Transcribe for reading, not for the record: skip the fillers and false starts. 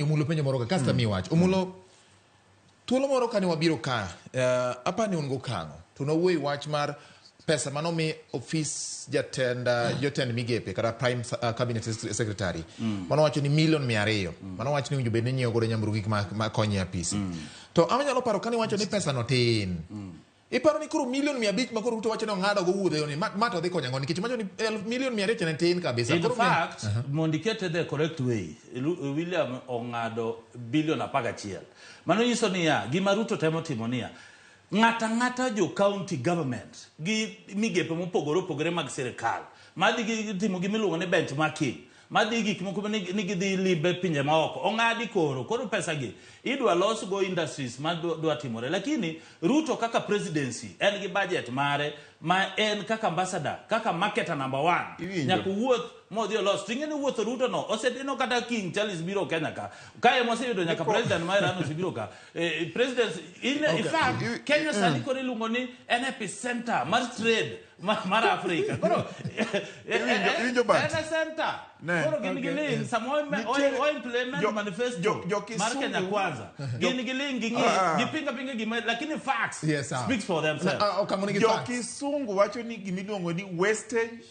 penjo Omulo penjo moro ka kasto amiyi wach. Omulo thuolo moro kane wabiro ka apa ni un gokang'o to nawuoyo e wach mar pesa mane omi ofis jatend jotend migepe kata prime cabinet secretary mano wacho ni milion 200 mano wacho ni owinjo bed ni nyiewo godo nyamburko gik ma konye e apisi to anyalo paro kane iwacho ni pesa no tin Iparo ni koro milion 500 ma koro Ruto wacho ni ong'ado go wuodhe ni ma to dhi konyo ang'o nikech iwacho ni milion 200 cha ne tin kabisa. In Koro fact, mondo ikete the correct way, William ong'ado bilion 11. Mano nyiso niya, gima Ruto temo timo niya, ng'ata ng'ata jo county government gi migepe mopogore opogore mag sirikal madhi gi timo gima iluongo ni benchmarking madhi gik moko ni ni gidhi limbe pinje maoko ong'adi koro koro pesa gi idwa los go industries ma dwa timore lakini Ruto kaka presidency en gi budget mare ma en kaka ambassador kaka marketer number one Iwinjo. nyaka owuoth modhi olos ting'e ni wuotho Ruto no osedino kata King Charles biro Kenya ka kae moseyudo nyaka president ma Iran osebiro ka president in fact Kenya sani koro iluongo ni en epicenter mar trade mar Afrika. Koro Iwinjo Bart? en e center. Ne. Koro gin gi ling sama o implement manifesto jo mar Kenya Kisumu- Kwanza. Gin gi ling gi ng'i, gipinga pinga gima lakini facts Yes, sir. speaks for themselves. Okang'o nigi Jo facts. Kisungu wacho ni gimiluongo ni wastage